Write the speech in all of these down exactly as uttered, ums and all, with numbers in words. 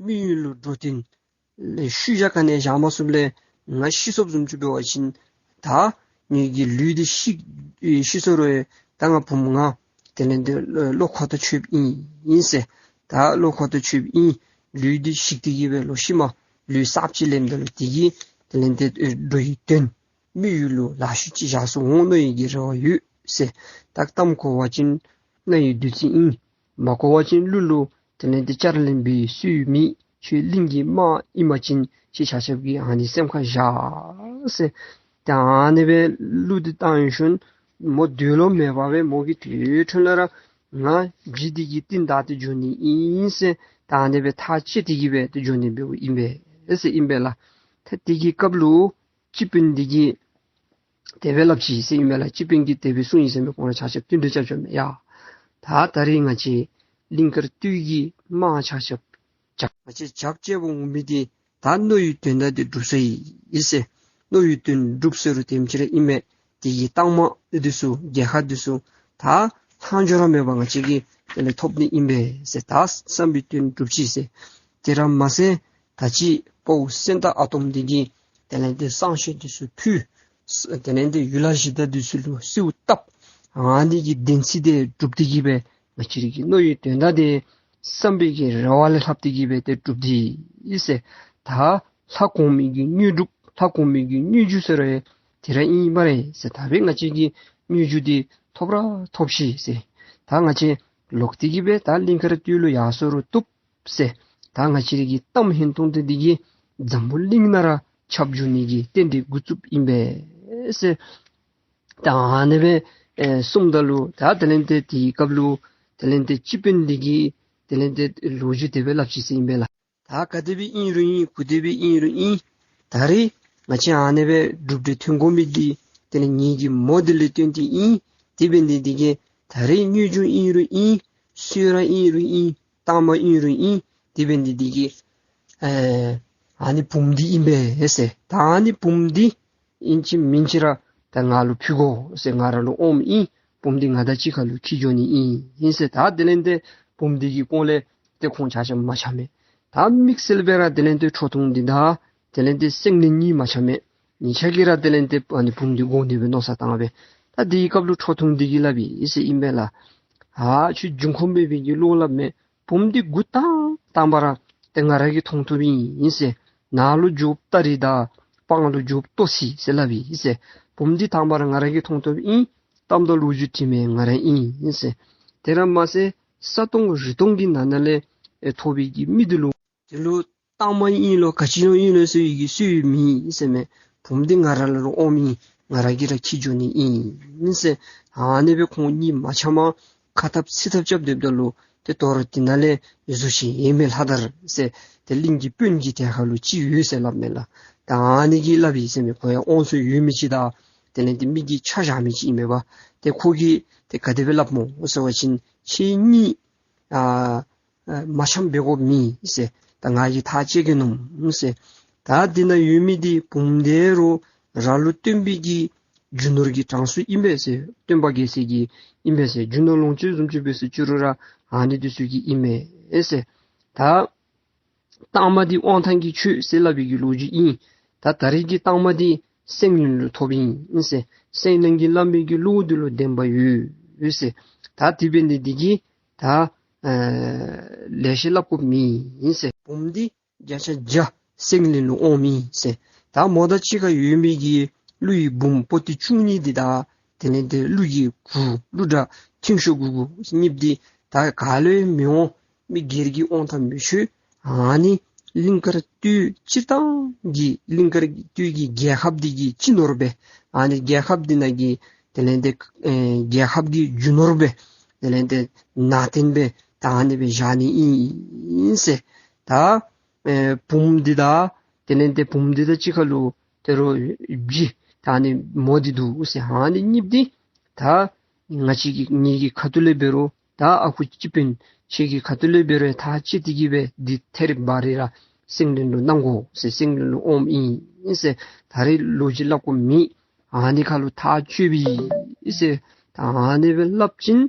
མི་ཡུལ་ལུ་འགྲོ་དོན་ལས་ཤུལ་བཞག་ག་ནི་ཡང་བཞག་མ་ཚུགསཔ་ལས་ང་ཤི་སོཔ་བཟུམ་ཅིག་འབད་བ་ཅིན་ད་ངེ་གི་ལུས་འདི་ཤི་ཤི་སོ་རུང་ད་ང་བུམོ་ང་དེ་ལས་འདི་བློ་ཁོ་ཐག་ཆོདཔ་ཨིན་ཨིན་ཟེར། ད་བློ་ཁོ་ཐག་ཆོདཔ་ཨིན། ལུས་འདི་ཤི་སྟེ་གི་སྦེ་ལོག་ཤུལ་མ་ལུས་གསརཔ་ཅིག་ལེནམ་ད་ལུ་དེ་གིས་དེ་ལས་འདི་འགྲོ་བའི་དོན་མི་ཡུལ་ལུ་ལཱ་ཤུལ་ཅིག་བཞག་སུ་འོང་མནོ་ནིའི་རེ་བ་ཡོད་ཟེར། ད་གཏམ་གོ་བ་ཅིན་རྣ་ཡི་བདུད་རྩི་ཨིན། མ་གོ་བ་ཅིན་གླུ་ལུ་དེ་ལས་འདི་བསྐྱར་ལེན་འབད་སྲོལ་མེད། ཁྱོད་གླིང་གི་དམག་ཨིན་པ་ཅིན་ཁྱེད་ཆ་ཁྱབ་ཀྱིས་ཨ་ནི་སེམས་ཁར་བཞག་ཟེར། ད་ཨ་ནི་སྦེ་གླུ་འདི་བཏང་ཡོད་ཤུལ་མོ་སྡོད་ལོང་མེད་པར་སྦེ་མོ་གིས་དེ་འཕྲོ་ལས་ར་ང་འཇིག་རྟེན་གྱི་རྟིང་བདའ་སྟེ་འགྱོ་ནི་ཨིན་ཟེར། ད་ཨ་ནི་སྦེ་ཐག་བཅད་དེ་གི་སྦེ་ཏེ་འགྱོ་ནི་འབདཝ་ཨིན་པས་ཟེར་ཨིན་པས་ལགས། ད་དེ་གི་སྐབས་ལུ་སྤྱི་དཔོན་འདི་གིས་དེ་སྦེ་སླབ་ཅི་ཟེར་ཨིན་པས་ལགས། སྤྱི་དཔོན་གྱིས་དེ་སྦེ་གསུངས་ཡི་ཟེར་མི་ཁོང་ར་ཆ་ཁྱབ་བསྟུན་གྲོས་རྐྱབ་ཆོག་མས། ཡ་ད་ད་རིས་ང་བཅས་གླིང་དཀར་སྟོད་ཀྱི་དམག་ཆ་ཁྱབ་ཇག་ང་བཅས་ཇག་བྱེད་པར་འོང་མི་འདི་ད་མནོ་བའི་དོན་དག་འདི་འགྲུབ་སོ་ཡི་ཟེར། མནོ་བའི་དོན་འགྲུབ་ཟེར་རུང་དེམ་ཅིག་ར་ཨིན་མས། དེ་གི་རྟགས་མ་འདི་ཚུ་རྒྱལ་ཁ་འདི་ཚུ་ད་ལྷག་འཕྲོ་ར་མེད་པར་ང་བཅས་ཀྱིས་དེ་ལས་ཐོབ་ནི་ཨིན་པས་ཟེར། ད་བསམ་པའི་དོན་འགྲུབ་ཅི་ཟེར། དེ་ར་མ་ཚད་ད་ཅི་དཔའ་བོ་སེང་སྟག་ཨ་དོམ་འདི་གིས་དེ་ལས་འདི་བསང་མཆོད་འདི་ཚུ་ཕུལ། དེ་ལས་འདི་ཡུལ་ལྷ་གཞི་བདག་འདི་ཚུ་ལུ་གསོལཝ་བཏབ། ཨ་ནི་གི་བདེན་ཚིག་འདི་འགྲུབ་སྟེ་གི་སྦེ་ང་བཅས་རའི་གི་མནོ་བའི་དོན་དག་འདི་བསམ་པའི་གི་རེ་བ་ལས་ལྷག་སྟེ་གི་སྦེ་ཏེ་འགྲུབ་སྟེ་ཡོད་ཟེར། ད་ལྷ་གོང་མའི་གི་དངོས་གྲུབ་ལྷ་གོང་མའི་གི་དངོས་རྒྱུ་ཟེར་རུང་དེ་ར་ཨིན་སྨ་རེ་ཟེར། ད་སྦེ་ང་བཅས་ཀྱིས་དངོས་རྒྱུ་འདི་ཐོབ་ར་ཐོབ་ཤིག་ཟེར། ད་ང་བཅས་ལོག་སྟེ་གི་སྦེ་ད་གླིང་དཀར་སྟོད་ལུ་ཡར་སོང་རུང་བཏུབ་ཟེར། ད་ང་བཅས་རའི་གི་གཏམ་ཧན་ཏོང་ཏོ་འདི་གིས་འཛམ་བུ་གླིང་ནང་ར་ཁྱབ་འགྱོ་ནི་གི་རྟེན་འབྲེལ་འགོ་བཙུགསཔ་ཨིན་པས་ཟེར། ད་ཨ་ནི་སྦེ་ཨེ་གསུངམ་ད་ལུ་ད་དེ་ལས་འདི་དེའི་སྐབས་ལུ་དེ་ལས་འདི་སྤྱི་དཔོན་འདི་གིས་དེ་ལས་འདི་ལོ་རྒྱུས་དེ་སྦེ་སླབ་ཅི་ཟེར་ཨིན་པས་ལགས། ད་ག་དེ་སྦེ་ཨིན་རུང་ཨིན། གུ་དེ་སྦེ་ཨིན་རུང་ཨིན། ད་རིས་ང་བཅས་ཨ་ནི་སྦེ་གྲུབ་འབྲས་ཐོན་དགོ་མི་འདི་དེ་ལས་ངེ་གི་མོ་འདི་ལས་བརྟེན་ཏེ་ཨིན། དེ་འབད་ནི་འདི་གིས་ད་རིས་དངོས་རྒྱུ་ཨིན་རུང་ཨིན། གསོལ་རས་ཨིན་རུང་ཨིན། གཏང་མ་ཨིན་རུང་ཨིན། དེ་འབད་ནི་འདི་གིས་ཨེ་ཨ་ནི་བུམོ་འདི་ཨིན་པས་ཟེར། ད་ཨ་ནི་བུམོ་འདི་ཨིན་ཅི་མིན་ཅི་ར་ད་ང་ལུ་ཕུལ་དགོ་ཟེར། ང་ར་ལུ་ཨོམ་ཨིན། བུམོ་འདི་ང་དང་གཅིག་ཁར་ལུ་འཁྱིད་འགྱོ་ནི་ཨིན་ཨིན་ཟེར། ད་དེ་ལས་འདི་བུམོ་འདི་གི་སྐོར་ལས་ཏེ་ཁོང་ཆ་ཁྱབ་མ་འཆམ་མས། ད་དམིགས་བསལ་སྦེ་ར་དེ་ལས་འདི་ཁྲོ་ཐུང་འདི་དང་དེ་ལས་འདི་སེང་བློན་གཉིས་མ་འཆམ་མས། གཉིས་ཆ་གིས་ར་དེ་ལས་འདི་ཨ་ནི་བུམོ་འདི་དགོ་ནི་སྦེ་མནོ་བསམ་བཏང་སྦེ། ད་དེའི་སྐབས་ལུ་ཁྲོ་ཐུང་འདི་གིས་སླབ་ཡི་ཟེར་ཨིན་པས་ལགས། ཨ་ཁྱོད་འབྱུང་ཁུངས་མེད་པའི་གི་བློ་སླབ་མས། བུམོ་འདི་འགོ་དང་དང་པ་ར་ཏེ་ང་ར་གིས་མཐོང་ཐོབ་ཨིན་ཟེར། ནང་ལུ་འགྱོཝ་ད་རི་དང་སྤང་ལུ་འགྱོཝ་ལྟོ་ཚིག་ཟེར་སླབ་ཨིན་ཟེར། བུམོ་འདི་དང་པ་ར་ང་ར་གིས་མཐོང་ཐོབ་ཨིན། གཏམ་དང་ལོ་རྒྱུས་དྲི་མི་ང་ར་ཨིན་ཟེར། དེ་ར་མ་ཚད་ས་སྟོང་རི་སྟོང་གི་ནང་ན་ལས་ཨེ་ཐོབ་པའི་གི་མི་འདི་ལུ་དེ་ལུ་གཏང་མ་ཨིན་ལོ་ག་ཅི་ལོ་ཨིན་ལོ་ཟེར་བའི་གི་སྲོལ་མེད་ཟེར་མས། བུམོ་འདི་ང་ར་ལུ་ཨོམ་ཨིན། ང་ར་གིས་ར་འཁྱིད་འགྱོ་ནི་ཨིན་ཟེར། ཨ་ནི་སྦེ་ཁོང་གཉིས་མ་འཆམ་པར་ཁ་འཐབ་ཚིག་འཐབ་རྐྱབ་སྡོདཔ་ད་ལུ་ཏེ་དོ་རུང་དེ་ནང་ལས་གཟུ་ཆེན་ཡེ་མེ་ལྷ་དར་ཟེར་ཏེ་གླིང་གི་དཔོན་གྱི་གྲལ་ཁར་ལུ་ཅིག་ཡོད་ཟེར་སླབ་མས་ལགས། ད་ཨ་ནི་གིས་སླབ་ཡི་ཟེར་མས། ཁོ་ཡང་དབང་ཚད་ཡོད་མི་ཅིག་དང་དེ་ལས་འདི་མི་གི་ཆ་བཞག་མི་ཅིག་ཨིན་མས་པ། ཏེ་ཁོ་གིས་ཏེ་ག་དེ་སྦེ་སླབ་སྨོ་ཟེར་བ་ཅིན་ཁྱེད་གཉིས་ཨ་ཨ་མ་འཆམ་འབད་དགོཔ་མེད་ཟེར། ད་ང་གིས་ཐག་བཅད་གེ་མནོཝ་ཟེར། ད་འདི་ན་ཡོད་མི་འདི་བུམོ་འདི་རུང་ར་ལུ་སྟོན་པའི་གི་རྒྱུ་ནོར་གྱི་གྲངས་སུ་ཨིན་པས་ཟེར། སྟོན་པ་རྒྱལ་མཚན་གྱི་ཨིན་པས་ཟེར། རྒྱུ་ནོར་ལོངས་སྤྱོད་བཟུམ་ཅིག་འབད་ཟེར་ཅི་རུང་ར་ཨ་ནི་འདི་ཚུ་གི་ཨིན་མས་ཟེར། ད་གཏང་མ་འདི་དབང་ཐང་གིས་ཆོད་ཟེར་སླབ་པའི་གི་ལོ་རྒྱུས་ཨིན། ད་ད་རིས་ཀྱི་གཏང་མ་འདི་སེང་བློན་ལུ་ཐོབ་ཨིན་ཟེར། སེང་བློན་གྱིས་སླབ་མི་གི་བློ་འདི་ལུ་བདེན་པ་ཡོད་ཟེར། ད་དེ་འབད་ནི་འདི་གིས་ད་ཨ་ལེ་ཤ་སླབ་དགོཔ་མེད་ཟེར། བུམོ་འདི་བརྒྱ་ཆ་བརྒྱ་སེང་བློན་ལུ་ཨོམ་ཨིན་ཟེར། ད་མོ་དང་གཅིག་ཁར་ཡོད་མི་གི་ཀླུ་ཡི་བུམོ་པོ་ཏི་བཅུ་གཉིས་འདི་དང་དེ་ལས་འདི་ཀླུ་གི་གུར་ཀླུ་སྒྲ་མཐིང་ཤོག་གུ་གུ་གཉིས་འདི་ད་ག་ལུ་ཡང་མི་འོང་། མི་སྒེར་གྱི་དབང་ཐང་མི་ཆོད། ཨ་ནི་གླིང་དཀར་སྟོད་སྤྱིར་བཏང་གི་གླིང་དཀར་སྟོད་ཀྱི་རྒྱལ་ཁབ་འདི་གི་སྤྱི་ནོར་སྦེ་ཨ་ནི་རྒྱལ་ཁབ་འདི་ནང་གི་དེ་ལས་འདི་ཨེ་རྒྱལ་ཁབ་ཀྱི་རྒྱུ་ནོར་སྦེ་དེ་ལས་འདི་ནང་རྟེན་སྦེ་ད་ཨ་ནི་སྦེ་བཞག་ནི་ཨིན་ཟེར། ད་ཨེ་བུམོ་འདི་དང་དེ་ལས་འདི་བུམོ་འདི་དང་གཅིག་ཁར་ལུ་དེ་རུང་བྱི་ད་ཨ་ནི་མོ་འདི་འདུག་ཟེར། ཨ་ནི་གཉིས་འདི་ད་ང་བཅས་ཀྱི་ངེ་གི་ཁ་ཐུག་ལས་འབད་རུང་ད་ཨ་ཁུ་སྤྱི་དཔོན་ཁྱེད་ཀྱི་ཁ་ཐུག་ལས་འབད་རུང་ཐག་བཅད་དེ་གི་སྦེ་འདི་ཐད་རི་བ་རི་ར་སེང་བློན་ལུ་གནང་དགོ་ཟེར། སེང་བློན་ལུ་ཨོམ་ཨིན་ཟེར། ད་རིས་ལོ་རྒྱུས་སླབ་དགོཔ་མེད། ཨ་ནི་ཁར་ལུ་ཐག་བཅད་པས་ཟེར། ད་ཨ་ནི་སྦེ་སླབ་ཅིན་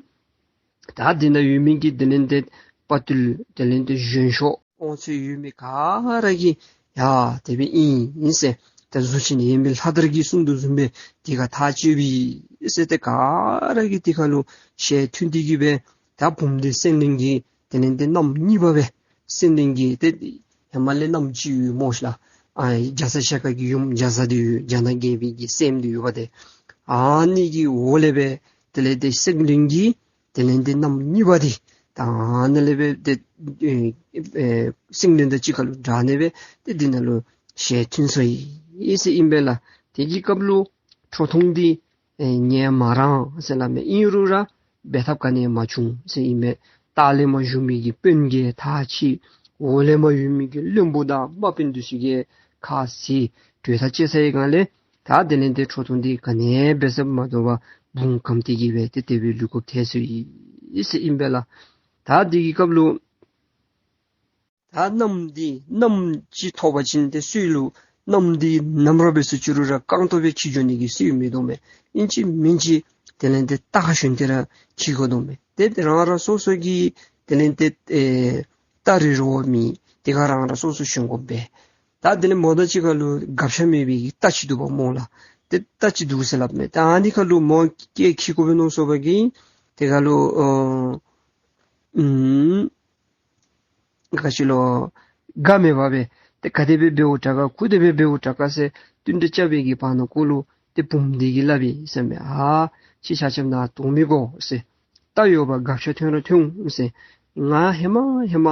ད་འདི་ན་ཡོད་མི་གི་དེ་ལས་འདི་དཔའ་བརྟུལ་དེ་ལས་འདི་གཞོན་ཤོས་ ཁོང་ཚོ་ཡོད་མི་ག་ར་གིས་ཡ་དེ་སྦེ་ཨིན་ཨིན་ཟེར། ད་གཟུགས་ཅན་ཡོད་མི་ལྷ་དར་གྱིས་གསུངས་དོ་བཟུམ་སྦེ་དེ་ཁར་ཐག་བཅད་པས་ཟེར། ཏེ་ག་ར་གིས་དེ་ཁར་ལུ་ཞལ་མཐུན་ཏེ་གི་སྦེ་ད་བུམོ་འདི་སེང་བློན་གྱི་དེ་ལས་ཏེ་མནའམ་གཉིས་པ་སྦེ་སེང་བློན་གྱི་ཏེ་ཧེ་མ་ལས་མནའམ་ཅིག་ཡོད་སྨོ་ཤ་ལགས། ཨ་རྒྱ་ཚ་ཞལ་དཀར་གྱི་ཡུམ་རྒྱ་བཟའ་འདི་ཡོད། རྒྱ་ནག་རྒྱལ་པོའི་གི་སྲསམོ་འདི་ཡོདཔ་ཏེ། ཨ་ནི་གི་འོག་ལས་སྦེ་དེ་ལས་ཏེ་སེང་བློན་གྱི་དེ་ལས་ཏེ་མནའམ་གཉིས་པ་འདི་ད་ཨ་ནི་ལས་སྦེ་ཏེ་ཨེ་ཨེ་སེང་བློན་དང་གཅིག་ཁར་ལུ་སྦྲགས་ནི་སྦེ་ཏེ་འདི་ནང་ལུ་ཞལ་མཐུན་སོ་ཡི་ཟེར་ཨིན་པས་ལགས། དེ་གི་སྐབས་ལུ་ཁྲོ་ཐུང་འདི་ཨེ་ངལ་མ་རངས་ཟེར་སླབ་མས། ཨིན་རུང་ར་འབད་ཐབས་ག་ནི་མ་བྱུང་ཟེར་ཨིན་པས། ལྟག་ལས་མར་བཞུགས་མི་གི་དཔོན་གྱིས་ཐག་བཅད། འོག་ལས་མར་ཡོད་མི་གི་བློན་པོ་དང་དམག་དཔོན་འདི་ཚུ་གིས་ཁ་བཟེད། གྲོས་ཐག་བཅད་ཚར་བའི་སྒང་ལས་ད་དེ་ལས་ཏེ་ཁྲོ་ཐུང་འདི་ག་ནི་འབད་ས་མ་དོ་བར་བུང་ཁམས་དེ་གིས་སྦེ་ཏེ་དེ་སྦེ་ལུས་དགོཔ་ཐལ་སོ་ཡི་ཟེར་ཨིན་པས་ལགས། ད་དེ་གི་སྐབས་ལུ་ད་མནའམ་འདི་མནའམ་ཅིག་ཐོབ་པ་ཅིན་ཏེ་སྲོག་ལུ་མནའམ་འདི་ནམ་ར་འབད་སོང་ཅི་རུང་ར་རྐང་སྟོང་སྦེ་འཁྱིད་འགྱོ་ནི་གི་སྲོལ་མིན་འདུག་མས། ཨིན་ཅི་མིན་ཅི་དེ་ལས་ཏེ་རྟ་ཁར་ཞོན་ཏེ་ར་འཁྱིད་དགོ་འདུག་མས། ཏེ་རང་རང་སོ་སོ་གི་དེ་ལས་ཏེ་ཨེ་རྟ་རི་རོ་མི་དེ་ཁར་རང་རང་སོ་སོ་ཞོན་དགོ་པས། ད་དེ་ལས་མོ་དང་གཅིག་ཁར་ལུ་སྒ་ཆས་མེད་པའི་གི་རྟ་ཅིག་འདུག་པ་སྨོ་ལགས། ཏེ་རྟ་ཅིག་འདུག་ཟེར་སླབ་མས། ད་ཨ་ནི་ཁར་ལུ་མོ་སྐད་འཁྱིད་དགོ་པས་མནོ་སོང་པ་གིས་དེ་ཁར་ལུ་ཨོ་ཨུམ་ག་ཅི་ལོ་སྒ་མེད་པར་སྦེ་ཏེ་ག་དེ་སྦེ་འབདཝ་དྲག་ག་ག་དེ་སྦེ་འབདཝ་དྲག་ག་ཟེར་བསྟུན་གྲོས་རྐྱབ་པའི་གི་བར་ན་ཀོ་ལུ་ཏེ་བུམོ་འདི་གིས་སླབ་ཡི་ཟེར་མས། ཨ་ཁྱེད་ཆ་ཁྱབ་ནཱ་དོགས་མི་དགོ་ཟེར། རྟ་ཡོད་པར་སྒ་ཆས་ཐོན་ར་ཐོན་འོང་ཟེར། ང་ཧེ་མ་ཧེ་མ་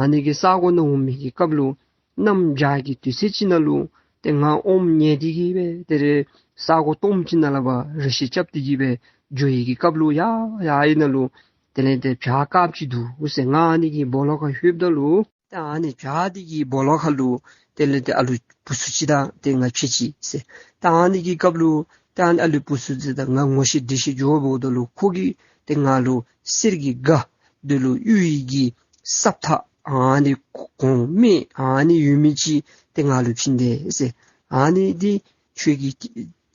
ཨ་ནི་གི་ས་གོ་ནང་འོང་མི་གི་སྐབས་ལུ་གནམ་བྱཱར་གྱི་དུས་ཚོད་ཅིག་ནང་ལུ་ཏེ་ང་ཨོམ་ཉལ་ཏེ་གི་སྦེ་དེ་རེ་ས་གོ་སྟོངམ་ཅིག་ནང་ལས་ཕར་ར་ཤི་རྐྱབ་སྟེ་གི་སྦེ་འགྱོ་ཡི་གི་སྐབས་ལུ་ཡར་ཡར་ཨ་ནཱ་ལུ་དེ་ལས་ཏེ་བྱཱར་དཀརཔོ་ཅིག་འདུག་ཟེར། ང་ཨ་ནི་གི་སྦོ་ལོགས་ཁར་ལྷོདཔ་ད་ལུ་ཏེ་ཨ་ནི་བྱཱར་འདི་གི་སྦོ་ལོགས་ཁར་ལུ་དེ་ལས་ཏེ་ཨ་ལུ་བུ་ཚུ་ཅིག་དང་ཏེ་ང་ཕྱད་ཅི་ཟེར། ཏེ་ཨ་ནི་གི་སྐབས་ལུ་ཏེ་ཨ་ནི་ཨ་ལུ་བུ་ཚུ་ཅིག་དང་ང་ངོ་ཤེས་འདྲིས་ཤེས་འགྱོ་འབདཝ་ད་ལུ་ཁོ་གིས་ཏེ་ང་ལུ་གསེར་གྱི་སྒ་དེ་ལུ་གཡུ་ཡི་གི་སྲབ་ཐག་ཨ་ནི་གོང་སྨད་ཨ་ནི་ཡོད་མི་ཅིག་ཏེ་ང་ལུ་བྱིན་དེས་ཟེར། ཨ་ནི་འདི་ཁྱོད་ཀྱི་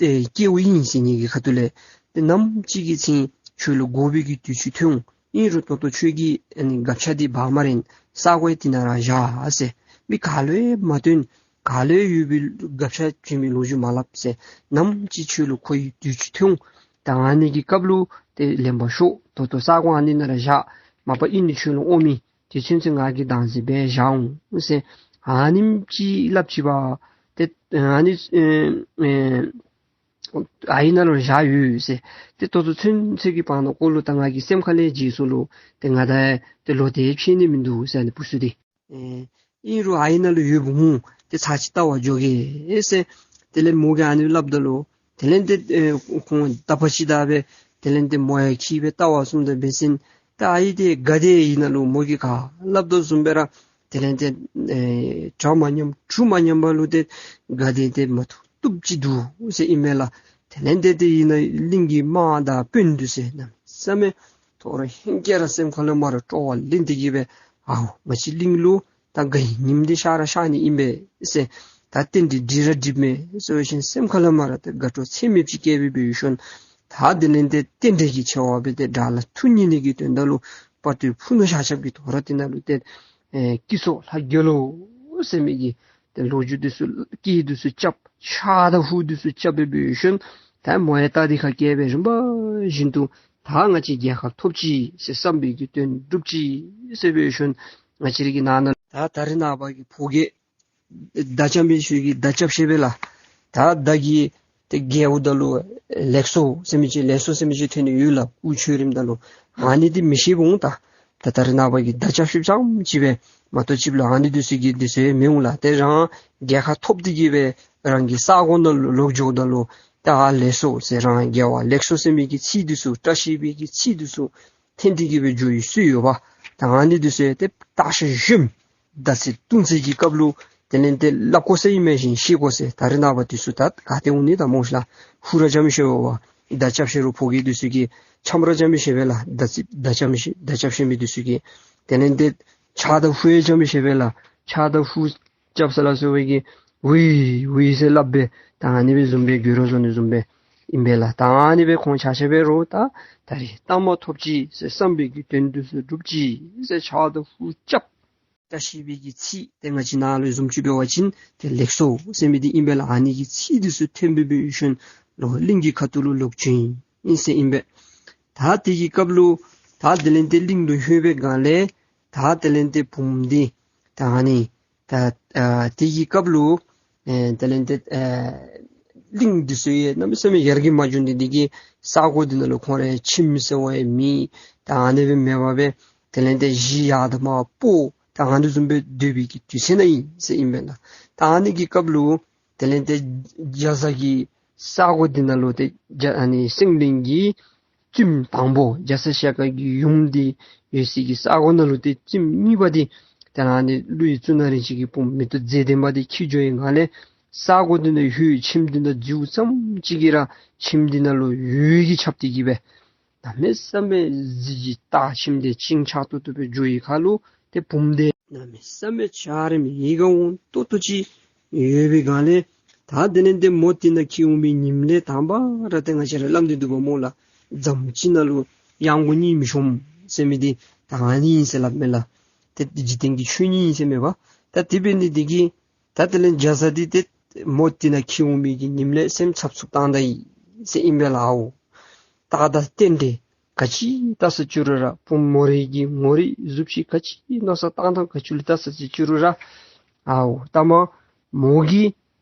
ཨེ་སྐལཝ་ཨིན་ཟེར་ངེ་གི་ཁ་ཐུག་ལས། ཏེ་ནམ་ཅིག་གི་ཚེ་ཁྱོད་ལུ་དགོ་པའི་གི་དུས་ཚོད་ཐོན་འོང་། ཨིན་རུང་ད་ལྟོ་ཁྱོད་ཀྱིས་ཨ་ནི་སྒ་ཆས་འདི་འབག་མ་རན། ས་གོ་ཡང་འདི་ནང་ར་བཞག་ཟེར། མི་ག་ལུ་ཡང་མ་སྟོན། ག་ལུ་ཡང་ཡོད་པའི་སྒ་ཆས་བྱིན་པའི་ལོ་རྒྱུས་མ་སླབ་ཟེར། ནམ་ཅིག་ཁྱོད་ལུ་མཁོ་བའི་དུས་ཚོད་ཐོན་འོང་། ད་ཨ་ནི་གི་སྐབས་ལུ་ཏེ་ལེན་པར་ཤོག། ད་ལྟོ་ས་གོ་ཨ་ནི་ནང་ར་བཞག། མ་པ་ཨིན་ནི་ཁྱོད་ལུ་ཨོམ་ཨིན། དེ་ཚུན་ཚོད་ང་གིས་བདག་འཛིན་འབད་བཞག་འོང་ཟེར། ཨ་ནེམ་ཅིག་སླབ་ཅི་པ། ཏེ་ཨ་ནི་ཨེ་ཨེ་ཨ་ཡི་ནང་ལུ་བཞག་ཡོད་ཟེར། ཏེ་ད་ལྟོ་ཚུན་ཚོད་ཀྱི་བར་ན་ཀོ་ལུ་ད་ང་གི་སེམས་ཁ་ལས་བརྗེད་སོང་ལོ། ཏེ་ང་ད་ཏེ་ལོག་སྟེ་ཕྱད་ནི་མིན་འདུག་ཟེར། ཨ་ནི་བུ་ཚུ་འདི་ཨེ་ཨིན་རུང་ཨ་ཡི་ནང་ལུ་ཡོདཔ་འོང་། ཏེ་ཚར་ཅིག་བལྟ་བར་འགྱོ་གེ་ཟེར། དེ་ལས་མོ་གིས་ཨ་ནི་སླབ་ད་ལུ་དེ་ལས་ཏེ་ཨེ་ཁོང་རྟ་པ་ཅིག་དང་སྦེ་དེ་ལས་ཏེ་མོ་ཡང་འཁྱིད་སྦེ་བལྟ་བར་སོངམ་ད་འབད་ཞིནམ་ད་ཨ་ཡི་འདི་སྒ་སྡེ་ཡི་ནང་ལུ་མོ་གིས་ག་སླབ་དོ་བཟུམ་སྦེ་ར་དེ་ལས་ཏེ་ཨེ་གྲ་མ་ཉམས་གྲུ་མ་ཉམས་པ་ལུ་ཏེ་སྒ་སྡེ་འདི་མ་ཐུབ་ཐུབ་ཅིག་འདུག་ཟེར་ཨིན་མས་ལགས། དེ་ལས་ཏེ་ཏེ་ཨ་ནི་གླིང་གི་དམག་དང་དཔོན་འདི་ཚུ་གནམ་མེད་ས་མེད་དོ་རུང་ཧིང་སྐྱེ་ར་སེམས་ཁ་ལས་མར་སྤྲོ་བ་ལེན་ཏེ་གི་སྦེ་ཨའོ་ང་བཅས་གླིང་ལུ་ད་དགའ་ཡི་ཉིམ་འདི་ཤར་ར་ཤར་ནི་ཨིན་པས་ཟེར། ད་རྟེན་འབྲེལ་འགྲིག་ར་འགྲིག་མས་ཟེར་བ་ཅིན་སེམས་ཁ་ལས་མར་ཏེ་དགའ་སྤྲོ་ཚད་མེདཔ་ཅིག་སྐྱེས་སྦེ་འབད་ཞིནམ་ད་དེ་ལས་ཏེ་རྟེན་འབྲེལ་གྱི་ཆེ་བ་སྦེ་ཏེ་དགྲ་ལྷ་མཐུ་གཉིས་ནི་གི་དོན་དག་ལུ་དཔའ་བརྟུལ་ཕུ་ནུ་ཤ་ཁྱབ་ཀྱིས་དོ་རུང་དེ་ནང་ལུ་ཏེ་ཨེ་སྐྱིད་སོགས་ལྷ་རྒྱལ་ལོ་ཟེར་མི་གི་ཏེ་ལོ་རྒྱུས་འདི་ཚུ་སྐད་འདི་ཚུ་རྐྱབ། ཕྱག་དང་ཧུ་འདི་ཚུ་རྐྱབ་སྦེ་འབད་ཞིནམ་ད་མོ་ཡང་རྟ་འདི་ཁར་བཀལ་སྦེ་རིམ་པ་བཞིན་དུ་ད་ང་བཅས་རྒྱལ་ཁ་ཐོབ་ཅི་ཟེར་བསམ་པའི་གི་དོན་འགྲུབ་ཅི་ཟེར་འབད་ཞིནམ་ང་བཅས་ར་གི་ནང་ན་ད་ད་རེས་ནངས་པ་གི་ཕོ་རྒྱས་མདའ་རྐྱབ་མི་ཚུ་གིས་མདའ་རྐྱབ་ཤེས་པས་ལགས། ད་མདའ་གི་ཏེ་རྒྱལ་པོ་ད་ལུ་ལེགས་སོ་ཟེར་མི་ཅིག་ལེགས་སོ་ཟེར་མི་ཅིག་ཐོན་ནི་ཡོད་ལགས། དབུ་ཆོས་རིམ་ད་ལུ་ཨ་ནི་འདི་མི་ཤེས་འོང་། ད་ད་ད་རེས་ནངས་པ་གི་མདའ་རྐྱབ་ཤེསཔ་རྐྱངམ་ཅིག་སྦེ་མ་གཏོགས་ཅིག་ལུ་ཨ་ནི་འདི་ཚུ་གི་འདི་ཚུ་མི་འོང་ལགས། ཏེ་རང་རྒྱལ་ཁ་ཐོབ་སྟེ་གི་སྦེ་རང་གི་ས་གོ་ནང་ལུ་ལོག་འགྱོཝ་ད་ལུ་ད་ཨ་ལེགས་སོ་ཟེར་རང་རྒྱལ་བ་ལེགས་སོ་ཟེར་མི་གི་ཚིག་འདི་ཚུ་བཀྲ་ཤིས་པའི་གི་ཚིག་འདི་ཚུ་འཐེན་ཏེ་གི་སྦེ་འགྱོ་ཡི་སྲོལ་ཡོདཔ། ད་ཨ་ནི་འདི་ཚུ་ཏེ་བརྟག་ཤིང་ཞིབ་ཟླ་ཚེས་སྟོང་ཚེས་ཀྱི་སྐབས་ལུ་དེ་ལས་ཏེ་སླབ་དགོ་ཟེར་ཨིན་མས་ཤིང་ཤེས་དགོ་ཟེར། ད་རེས་ནངས་པ་འདི་ཚུ་ད་ག་ཏེ་འོང་ནི་ད་སྨོ་ཤ་ལགས། ཧུ་ར་རྐྱབ་མི་ཤེས་པས་ལགས། མདའ་རྐྱབ་ཤེས་རུང་ཕོ་རྒྱས་འདི་ཚུ་གིས་འཆམ་ར་རྐྱབ་མི་ཤེས་པས་ལགས། མདའ་རྩེད་མདའ་རྐྱབ་མི་ཤེས་མདའ་རྐྱབ་ཤེས་མི་འདི་ཚུ་གིས་དེ་ལས་ཏེ་ཕྱག་དང་ཧུ་ཡང་རྐྱབ་མི་ཤེས་པས་ལགས། ཕྱག་དང་ཧུ་རྐྱབ་ས་ལ་སོགས་པའི་གིས་ཝི་ཝི་ཟེར་སླབ་སྦེ་ད་ཨ་ནི་སྦེ་བཟུམ་སྦེ་འགྱོ་ར་བཟོ་ནི་བཟུམ་སྦེ་ཨིན་པས་ལགས། ད་ཨ་ནི་སྦེ་ཁོང་ཆ་ཁྱབ་འབད་རུང་ད་ད་རེས་མཐའ་མ་ཐོབ་ཅི་ཟེར་བསམ་པའི་གི་དོན་འདི་ཚུ་འགྲུབ་ཅི་ཟེར་ཕྱག་དང་ཧུ་རྐྱབ། བཀྲ་ཤིས་པའི་གི་ཚིག་ཏེ་ང་བཅས་ནང་ལུ་བཟུམ་ཅིག་འབད་བ་ཅིན་ཏེ་ལེགས་སོ་ཟེར་མི་འདི་ཨིན་པས་ལགས། ཨ་ནི་གི་ཚིག་འདི་ཚུ་ཐོན་སྦེ་འབད་ཞིནམ་ལས་གླིང་གི་ཁ་ཐུག་ལུ་ལོག་བྱོན་ཡི་ཟེར་ཨིན་པས། ད་དེ་གི་སྐབས་ལུ་ད་དེ་ལས་ཏེ་གླིང་ལུ་ལྷོད་པའི་སྒང་ལས་ད་དེ་ལས་ཏེ་བུམོ་འདི་ད་ཨ་ནི་ད་ཨ་དེ་གི་སྐབས་ལུ་ཨེ་དེ་ལས་ཏེ་ཨེ་གླིང་འདི་ཚུ་ཡང་གནམ་མེད་ས་མེད་ཡར་རྒྱས་མ་བྱུང་སྟེ་དེ་གི་ས་གོ་འདི་ནང་ལུ་ཁོང་རའི་ཁྱིམ་ཟེར་བ་ཡང་མེད། ད་ཨ་ནི་སྦེ་མེད་པར་སྦེ་དེ་ལས་ཏེ་གཞི་ཡར་དང་མར་སྤོ་ད་ཨ་ནི་བཟུམ་སྦེ་སྡོད་པའི་གི་དུས་ཚོད་ནང་ཨིན་ཟེར་ཨིན་པས་ལགས། ད་ཨ་ནི་གི་སྐབས་ལུ་དེ་ལས་ཏེ་རྒྱ་བཟའ་གི་ས་གོ་འདི་ནང་ལུ་ཏེ་རྒྱ་ཨ་ནི་སེང་བློན་གྱི་བཙུནམོ་དང་པོ་རྒྱ་ཚ་ཞལ་དཀར་གྱི་ཡུམ་འདི་ཡོད་སའི་གི་ས་གོ་ནང་ལུ་ཏེ་བཙུནམོ་གཉིས་པ་འདི་ཏེ་ཨ་ནི་ཀླུ་ཡི་གཙུག་ན་རིན་ཆེན་གྱི་བུམོ་མེ་ཏོག་མཛེས་ལྡན་པ་འདི་འཁྱིད་འགྱོ་བའི་སྒང་ལས་ས་གོ་འདི་ནང་ལྷོད། ཁྱིམ་འདི་ནང་འཛུལཝ་ཙམ་ཅིག་གིས་ར་ཁྱིམ་འདི་ནང་ལུ་འོད་ཀྱིས་ཁྱབ་སྟེ་གི་སྦེ་གནམ་མེད་ས་མེད་གཟི་བརྗིད་དར་ཁྱིམ་འདི་ཅིག་ཆགས་ཏོག་ཏོ་སྦེ་འགྱོ་བའི་ཁར་ལུ་ཏེ་བུམོ་འདི་གནམ་མེད་ས་མེད་འཇའ་རིསམོ་ཡིད་ཁར་འོང་ཏོག་ཏོ་ཅིག་ཡོད་པའི་སྒང་ལས་ད་དེ་ལས་ཏེ་མོ་དེ་ནང་འཁྱིད་འོང་མི་ཉིནམ་ལས་དང་པ་ར་ཏེ་ང་བཅས་ར་སླབ་སྟེ་འདུག་པ་སྨོ་ལགས། རྫམ་ཅིག་ནང་ལུ་གཡང་གོ་གཉིས་མི་ཤོང་ཟེར་མི་འདི་ད་ཨ་ནི་ཨིན་ཟེར་སླབ་མས་ལགས། ཏེ་འཇིག་རྟེན་གྱི་ཆོས་ཉིད་ཨིན་ཟེར་མས་པ། ད་དེ་འབད་ནི་འདི་གིས་ད་དེ་ལས་རྒྱ་བཟའ་འདི་ཏེ་མོ་དེ་ནང་འཁྱིད་འོང་མི་གི་ཉིནམ་ལས་སེམས་འཚབ་འཚུབ་བཏང་ད་ཡི་ཟེར་ཨིན་པས་ལགས། ཨའོ་རྟགས་དང་རྟེན་འབྲེལ་ག་ཅི་བལྟ་ས་ཅི་རུང་ར་བུམོ་མོ་རའི་གི་ངོ་རིས་གཟུགས་གཞི་ག་ཅི་མནོ་བསམ་བཏང་ཐངས་ག་ཅི་ལུ་བལྟ་ས་ཅི་ཅི་རུང་ར་ཨའོ་ལྟ་མ་མོ་གིས་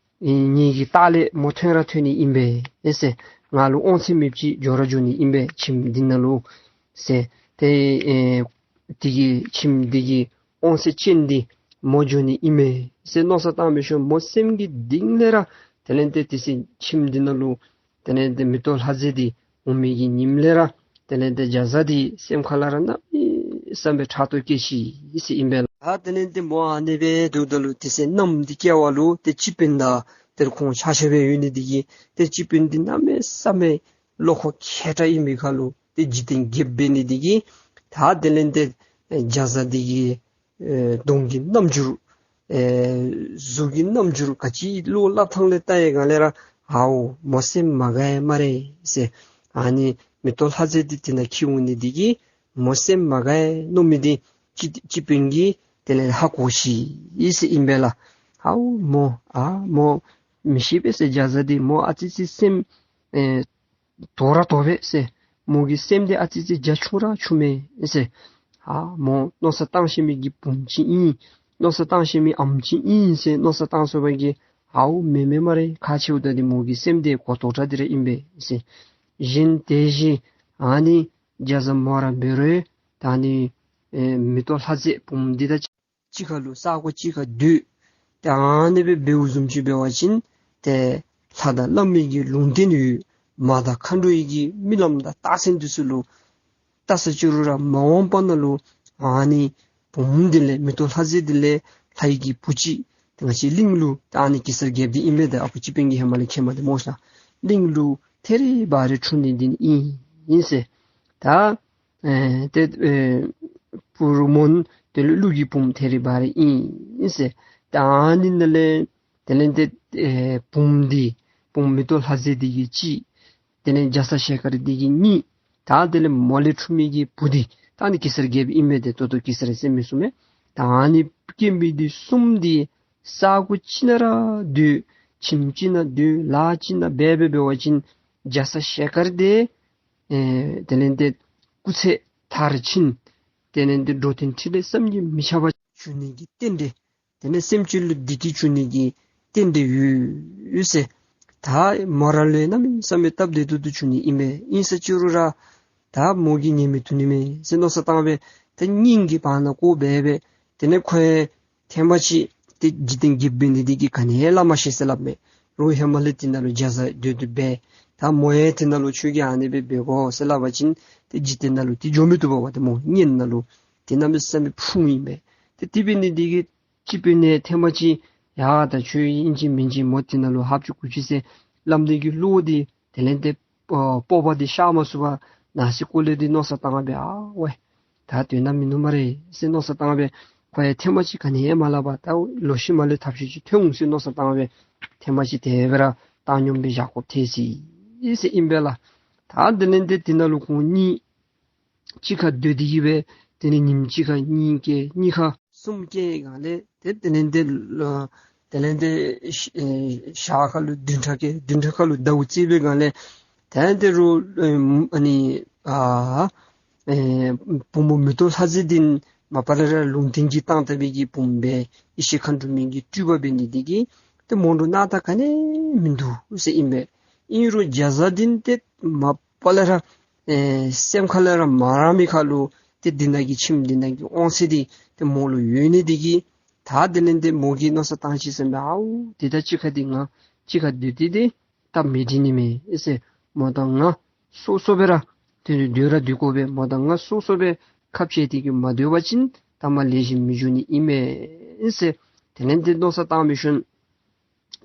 ཨེ་ངེ་གི་ལྟག་ལས་མོ་ཐོན་ར་ཐོན་ནི་ཨིན་པས་ཨེ་ཟེར། ང་ལུ་དབང་ཚད་མེདཔ་ཅིག་འགྱོ་ར་འགྱོ་ནི་ཨིན་པས། ཁྱིམ་འདི་ནང་ལུ་ཟེར། ཏེ་ཨེ་དེ་གི་ཁྱིམ་འདི་གི་དབང་ཚད་ཅན་འདི་མོ་འགྱོ་ནི་ཨིན་མས་ཟེར་མནོ་བསམ་བཏང་སྦེ་ཞིནམ་མོ་སེམས་ཀྱི་གཏིང་ལས་ར་དེ་ལས་ཏེ་དེ་ཚེ་ཁྱིམ་འདི་ནང་ལུ་དེ་ལས་ཏེ་མེ་ཏོག་ལྷ་མཛེས་འདི་འོང་མི་གི་ཉིནམ་ལས་ར་དེ་ལས་ཏེ་རྒྱ་བཟའ་འདི་སེམས་ཁ་ལས་ར་གནམ་མེད་ས་མེད་ཕྲག་དོག་སྐྱེས་ཅི་ཟེར་ཨིན་པས་ལགས། ད་དེ་ལས་ཏེ་མོ་ཨ་ནི་སྦེ་འདུག་ད་ལུ་དེ་ཚེ་གནམ་འདི་སྐྱེ་བ་ལུ་ཏེ་སྤྱི་དཔོན་དང་ཏེ་ཁོང་ཆ་ཁྱབ་སྦེ་ཡོད་ནི་འདི་གིས་ཏེ་སྤྱི་དཔོན་འདི་གནམ་མེད་ས་མེད་བློ་ཁོག་མཁས་དྲགས་ཨིན་པའི་ཁར་ལུ་ཏེ་འཇིག་རྟེན་རྒྱལཔོ་འབད་ནི་འདི་གིས་ད་དེ་ལས་ཏེ་རྒྱ་བཟའ་འདི་གི་ཨེ་གདོང་གི་རྣམ་འགྱུར་ཨེ་གཟུགས་ཀྱི་རྣམ་འགྱུར་ག་ཅི་བློ་སླབ་ཐངས་ལས་བལྟ་བའི་སྒང་ལས་ར་ཨའོ་མོ་སེམས་མ་དགའ་ཡི་སྨ་རེ་ཟེར། ཨ་ནི་མེ་ཏོག་ལྷ་མཛེས་འདི་དེ་ནང་འཁྱིད་འོང་ནི་འདི་གིས་མོ་སེམས་མ་དགའ་ཡི་མནོ་མི་འདི་སྤྱི་སྤྱི་དཔོན་གྱིས་དེ་ལས་ཧ་གོ་ཅི་ཟེར་ཨིན་པས་ལགས། ཨའོ་མོ་ཨ་མོ་མི་ཤེས་པས་ཟེར། རྒྱ་བཟའ་འདི་མོ་ཨ་ཙི་ཙི་སེམས་ཨེ་དོ་ར་དོ་བས་ཟེར། མོ་གི་སེམས་འདི་ཨ་ཙི་ཙི་རྒྱ་ཆུང་ར་ཆུང་མས་ཟེར། ཨ་མོ་མནོ་བསམ་བཏང་ཤེས་མི་གི་བུམོ་ཅིག་ཨིན། མནོ་བསམ་བཏང་ཤེས་མི་ཨམ་ཅིག་ཨིན་ཟེར་མནོ་བསམ་བཏང་སོང་བའི་གི་ཨའོ་མེན་མེན་སྨ་རེ། ཁག་ཆེཝ་ད་འདི་མོ་གི་སེམས་འདི་གོ་དོ་ར་འདི་ར་ཨིན་པས་ཟེར། གཞན་དེ་བཞིན་ཨ་ནི་རྒྱ་བཟའ་མོ་ར་འབད་རུང་ད་ཨ་ནི་ཨེ་མེ་ཏོག་ལྷ་མཛེས་བུམོ་འདི་དང་གཅིག་ཁར་ལུ་ས་གོ་གཅིག་ཁར་སྡོད། ཏེ་ཨ་ནི་སྦེ་འབདཝ་བཟུམ་ཅིག་འབད་བ་ཅིན་ཏེ་ལྷ་དང་བླ་མའི་གི་ལུང་བསྟན་ཡོད། མ་དང་མཁའ་འགྲོའི་གི་རྨི་ལམ་དང་རྟགས་མཚན་འདི་ཚུ་ལུ་བལྟ་ས་ཅི་རུང་ར་མ་འོངས་པ་ནང་ལུ་ཨ་ནི་བུམོ་འདི་ལས་མེ་ཏོག་ལྷ་མཛེས་འདི་ལས་ལྷའི་གི་བུ་ཅིག་ཏེ་ང་བཅས་གླིང་ལུ་ད་ཨ་ནི་གེ་སར་རྒྱལཔོ་འདི་ཨིན་པས། ད་ཨ་ཁུ་སྤྱི་དཔོན་གྱི་ཧེ་མ་ལས་མཁྱེན་མི་འདི་སྨོ་ཤ། གླིང་ལུ་ཐད་རི་བ་རི་འཁྲུངས་ནི་འདི་ཨིན་ཨིན་ཟེར། ད་ཨེ་ཏེ་ཨེ་པུ་རུ་མོ་དེ་ལུ་ཀླུ་གི་བུམོ་ཐད་རི་བ་རི་ཨིན་ཨིན་ཟེར། ད་ཨ་ནི་ནང་ལས་དེ་ལས་ཏེ་ཨེ་བུམོ་འདི་བུམོ་མེ་ཏོག་ལྷ་མཛེས་འདི་གིས་གཅིག། དེ་ལས་རྒྱ་ཚ་ཞལ་དཀར་འདི་གིས་གཉིས། ད་དེ་ལས་མོ་ལས་འཁྲུངས་མི་གི་བུ་འདི་ད་ཨ་ནི་གེ་སར་རྒྱལཔོ་ཨིན་མས། ཏེ་ད་ལྟོ་གེ་སར་ཟེར་མི་གསུངས་མས། ད་ཨ་ནི་སྐྱེ་བའི་འདི་གསུམ་འདི་ས་གོ་གཅིག་ནང་ར་སྡོད། ཁྱིམ་གཅིག་ནང་སྡོད། ལཱ་གཅིག་ནང་འབད་འབད་འབད་བ་ཅིན་རྒྱ་ཚ་ཞལ་དཀར་འདི་ཨེ་དེ་ལས་ཏེ་སྐུ་ཚེ་མཐར་ཕྱིན། དེ་ལས་ཏེ་འགྲོ་དོན་ཕྲིན་ལས་བསམ་གྱིས་མི་ཁྱབ་པ་འབྱུང་ནི་གི་རྟེན་འབྲེལ། དེ་ལས་སེམས་ཅན་ལུ་བདེ་སྐྱིད་འབྱུང་ནི་གི་རྟེན་འབྲེལ་ཡོད་ཟེར། ད་མོ་ར་ལུ་གནམ་མེད་ས་མེད་སྟབས་བདེ་ཏོག་ཏོ་བྱུང་ནི་ཨིན་པས། ཨིན་ས་ཅི་རུང་ར་ད་མོ་གིས་ཉན་མི་བཏུབ་ནི་མས་ཟེར་མནོ་བསམ་བཏང་སྦེ་ད་སྙིང་གི་བར་ན་ཀོ་སྦེ་སྦེ་དེ་ལས་ཁོ་ཡང་ཐེངས་མ་ཅིག་ཏེ་འཇིག་རྟེན་གྱི་འབད་ནི་འདི་གིས་ག་ནི་ཡང་སླབ་མ་ཤེས་ཟེར་སླབ་མས། རོགས་ཧེ་མ་ལས་དེ་ནང་ལུ་རྒྱ་བཟའ་སྡོད་དེ་འབད། ད་མོ་ཡང་དེ་ནང་ལུ་ཁྱོད་ཀྱིས་ཨ་ནི་སྦེ་འབད་དགོ་ཟེར་སླབ་པ་ཅིན་ཏེ་འཇིག་རྟེན་ནང་ལུ་ཏེ་འགྱོ་མི་བཏུབ་པས། ཏེ་མོ་སྙིང་ནང་ལུ་ཏེ་གནམ་མེད་ས་མེད་ཕུང་ཨིན་པས། ཏེ་དེ་འབད་ནི་འདི་གིས་སྤྱི་དཔོན་ནི་ཐེངས་མ་ཅིག་ཡ་ད་ཁྱོད་ཨིན་ཅི་མིན་ཅི་མོ་དེ་ནང་ལུ་ཧབ་ཅིག་གུ་ཅིག་ཟེར་སླབ་ནི་གི་བློ་འདི་དེ་ལས་ཏེ་ཨོ་སྤོབས་པ་འདི་ཤར་མ་ཚུགས་པར་ནང་སེམས་ཁོག་ལས་འདི་མནོ་བསམ་བཏང་སྦེ་ཨ་ཝའི་ད་དོན་དག་མིན་ནུག་སྨ་རེ་ཟེར་མནོ་བསམ་བཏང་སྦེ་ཁོ་ཡང་ཐེངས་མ་ཅིག་ག་ནི་ཡང་མ་སླབ་པར་ད་ལོག་ཤུལ་མ་ལས་ཐབས་ཤེས་ཅིག་ཐོན་འོང་ཟེར་མནོ་བསམ་བཏང་སྦེ་ཐེངས་མ་ཅིག་དེ་སྦེ་ར་བཏང་སྙོམས་སྦེ་བཞག་དགོཔ་ཐལ་ཅི་ཟེར་ཨིན་པས་ལགས། ད་དེ་ལས་ཏེ་དེ་ནང་ལུ་ཁོང་གཉིས་གཅིག་ཁར་སྡོད་དེ་གི་སྦེ་དེ་ལས་ཉིནམ་གཅིག་ཁར་གཉིས་སྐྱེལ། གཉིས་ཁར་ གསུམ་སྐྱེས་སྒང་ལས་ཏེ་དེ་ལས་ཏེ་ལོ་དེ་ལས་ཏེ་ཨེ་ཞག་ཁ་ལུ་བདུན་ཕྲག་སྐྱེས། བདུན་ཕྲག་ཁ་ལུ་ཟླཝ་བརྩིས་པའི་སྒང་ལས་དེ་ལས་ཏེ་རུང་ཨེ་ཨ་ནི་ཨ་ཨེ་བུམོ་མེ་ཏོག་ལྷ་མཛེས་འདི་མ་པ་ལས་ར་ལུང་བསྟན་གྱིས་བཏང་བཏང་བའི་གི་བུམོ་སྦེ་ཡེ་ཤེས་མཁའ་འགྲོ་མའི་གི་སྤྲུལ་པ་འབད་ནི་འདི་གིས་ཏེ་མོ་ལུ་སྣང་དག་ག་ནི་མིན་འདུག་ཟེར་ཨིན་པས། ཨིན་རུང་རྒྱ་བཟའ་འདི་ཏེ་མ་པ་ལས་ར་ཨེ་སེམས་ཁ་ལས་ར་མ་རངས་མི་ཁ་ལུ་ཏེ་འདི་ནང་གི་ཁྱིམ་འདི་ནང་གི་དབང་ཚད་འདི་ཏེ་མོ་ལུ་ཡོད་ནི་འདི་གིས་ད་དེ་ལས་ཏེ་མོ་གིས་མནོ་བསམ་བཏང་ཅི་ཟེར་ན་ཨའུ་དེ་ད་གཅིག་ཁར་འདི་ང་གཅིག་ཁར་སྡོད་དེ་འདི་སྟབས་མི་བདེ་ནི་མས་ཨེ་ཟེར། མོ་དང་ང་སོ་སོ་སྦེ་ར་ཏེ་སྡོད་ར་སྡོད་དགོ་པས། མོ་དང་ང་སོ་སོ་སྦེ་ཁ་འཕྱལ་ཏེ་གི་མ་སྡོད་པ་ཅིན་ད་མ་ལེགས་ཤོམ་མི་འགྱོ་ནི་ཨིན་མས་ཨེ་ཟེར། དེ་ལས་ཏེ་མནོ་བསམ་བཏང་བའི་ཤུལ་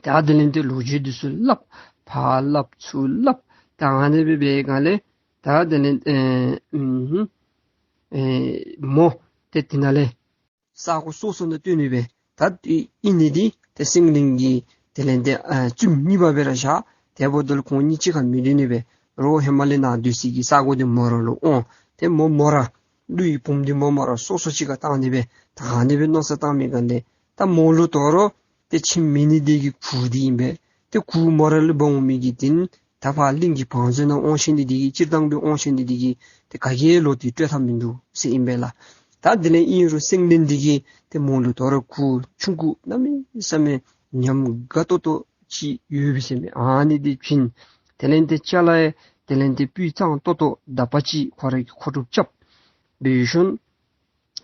ད་དེ་ལས་ཏེ་ལོ་རྒྱུས་འདི་ཚུ་སླབ། ཕར་སླབ་ཚུར་སླབ། ད་ཨ་ནི་སྦེ་འབད་སྒང་ལས་ད་དེ་ལས་ཨེ་ཨུམ་ཨེ་མོ་ཏེ་དེ་ནང་ལས་ས་གོ་སོ་སོ་ནང་སྡོད་ནི་སྦེ། ད་ཨིན་ནི་འདི་ཏེ་སེང་བློན་གྱི་དེ་ལས་ཏེ་ཨ་བཙུནམོ་གཉིས་པ་སྦེ་ར་བཞག། དེ་འབདཝ་ད་ལུ་ཁོང་གཉིས་གཅིག་ཁར་མི་སྡོད་ནི་སྦེ་རོགས་ཧེ་མ་ལས་ནཱ་སྡོད་སའི་གི་ས་གོ་འདི་མོ་ར་ལུ་འོང་། ཏེ་མོ་མོ་ར་ཀླུ་ཡི་བུམོ་འདི་མོ་མོ་ར་སོ་སོ་གཅིག་ཁར་བཏང་ནི་སྦེ། ད་ཨ་ནི་སྦེ་མནོ་བསམ་བཏང་མི་སྒང་ལས་ད་མོ་ལུ་དོ་རུང་ཏེ་ཁྱིམ་མེད་ནི་འདི་གིས་གུར་འདི་ཨིན་པས། ཏེ་གུར་མོ་ར་ལུ་འབག་འོང་མི་གི་འདི་ད་ཕར་གླིང་གི་བང་མཛོད་ནང་འོང་ཤེས་ནི་འདི་གིས་སྤྱིར་བཏང་སྦེ་འོང་ཤེས་ནི་འདི་གིས་ཏེ་ག་གིས་ལོག་སྟེ་སྤྲོད་ཐབས་མིན་འདུག་ཟེར་ཨིན་པས་ལགས། ད་དེ་ལས་ཨིན་རུང་སེང་བློན་འདི་གིས་ཏེ་མོ་ལུ་དོ་རུང་གུར་ཆུང་ཀུ་གནམ་མེད་ས་མེད་ཉམས་དགའ་ཏོག་ཏོ་ཅིག་ཡོད་པས་ཟེར་མས། ཨ་ནི་འདི་བྱིན། དེ་ལས་ཏེ་ཅ་ལ་ཡང་དེ་ལས་ཏེ་སྤུས་གཙང་ཏོག་ཏོ་དག་པ་ཅིག་ཁོ་ར་གིས་མཁོ་སྒྲུབ་རྐྱབ་འབད་ཞིནམ་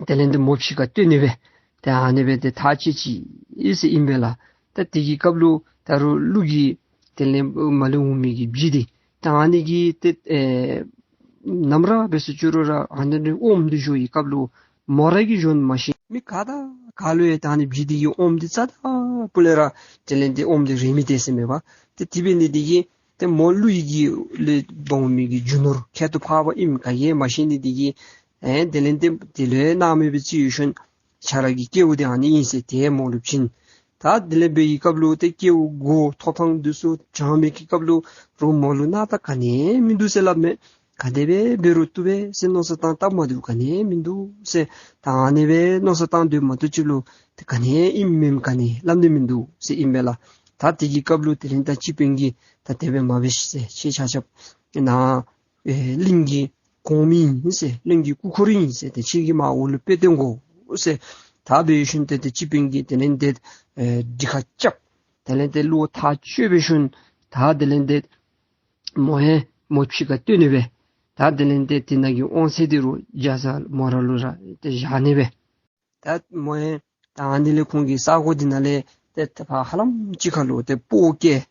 དེ་ལས་ཏེ་མོ་ཕྱི་ཁར་སྡོད་ནི་སྦེ་ཏེ་ཨ་ནི་སྦེ་ཏེ་ཐག་བཅད་ཅི་ཟེར་ཨིན་པས་ལགས། ད་དེ་གི་སྐབས་ལུ་ད་རུང་ཀླུ་གི་དེ་ལས་མར་ལས་འོང་མི་གི་བྱི་འདི་ད་ཨ་ནི་གིས་ཏེ་ཨེ་ནམ་ར་འབད་སོང་ཅི་རུང་ར་ཨ་ནི་འདི་ཨོམ་འདི་བཞོ་བའི་སྐབས་ལུ་མོ་ར་གིས་བཞོ་ནི་མ་ཤེས། མི་ག་དང་ག་ལུ་ཡང་ད་ཨ་ནི་བྱི་འདི་གིས་ཨོམ་འདི་རྩ་དང་སྤུ་ལས་ར་དེ་ལས་ཏེ་ཨོམ་འདི་རེག་མི་སྟེར་ཟེར་མས་པ། ཏེ་དེ་འབད་ནི་འདི་གིས་ཏེ་མོ་ཀླུ་ཡི་གི་ལས་འབག་འོང་མི་གི་རྒྱུ་ནོར་ཁྱད་དུ་འཕགས་པ་ཨིནམ་ག་གིས་མ་ཤེས་ནི་འདི་གིས་ཨེ་དེ་ལས་ཏེ་དེ་ལུ་སྣང་མེད་སྦེ་བརྩིས་ཡོད་ཞིནམ་ཁྱོད་ར་གི་སྐལཝ་འདི་ཨ་ནི་ཨིན་ཟེར་ཏེ་མོ་ལུ་བྱིན། ད་དེ་ལས་འབད་བའི་སྐབས་ལུ་ཏེ་སྐལཝ་གོ་ཐོབ་ཐང་འདི་ཚུ་བྱང་མི་གི་སྐབས་ལུ་རོགས་མོ་ལུ་སྣང་དག་ག་ནི་མིན་འདུག་ཟེར་སླབ་མས། ག་དེ་སྦེ་འབད་རུང་བཏུབ་པས་ཟེར་མནོ་བསམ་བཏང་སྟབས་མ་བཏུབ་ག་ནི་མིན་འདུག་ཟེར། ད་ཨ་ནི་སྦེ་མནོ་བསམ་བཏང་སྡོད་མ་གཏོགས་ཅིག་ལུ་ཏེ་ག་ནི་ཨིནམ་མེནམ་ག་ནི་སླབ་ནི་མིན་འདུག་ཟེར་ཨིན་པས་ལགས། ད་དེ་གི་སྐབས་ལུ་དེ་ལས་ད་སྤྱི་དཔོན་གྱིས་ད་དེ་སྦེ་མ་འབད་ཤིག་ཟེར། ཁྱེད་ཆ་ཁྱབ་ནཱ་ཨེ་གླིང་གི་གོང་མ་ཨིན་ཟེར། གླིང་གི་སྐུ་འཁོར་ཨིན་ཟེར། ཏེ་ཁྱེད་ཀྱིས་མར་འོག་ལུ་དཔེ་སྟོན་དགོ་ཟེར། ད་འབད་ཞིནམ་ཏེ་ཏེ་སྤྱི་དཔོན་གྱིས་དེ་ལས་ཏེ་ཨེ་གྲི་ཁར་རྐྱབ། དེ་ལས་ཏེ་གློ་ཐག་བཅད་འབད་ཞིནམ་ད་དེ་ལས་ཏེ་མོ་ཡང་མོ་ཕྱི་ཁར་སྡོད་ནི་སྦེ། ད་དེ་ལས་ཏེ་དེ་ནང་གི་དབང་ཚད་འདི་རོགས་རྒྱ་བཟའ་མོ་ར་ལུ་ར་ཏེ་བཞག་ནི་སྦེ། ད་མོ་ཡང་ད་ཨ་ནི་ལས་ཁོང་གི་ས་གོ་འདི་ནང་ལས་ཏེ་ད་ཕར་ཧ་ལམ་ཅིག་ཁ་ལུ་ཏེ་སྤོ་བསྐྱལ།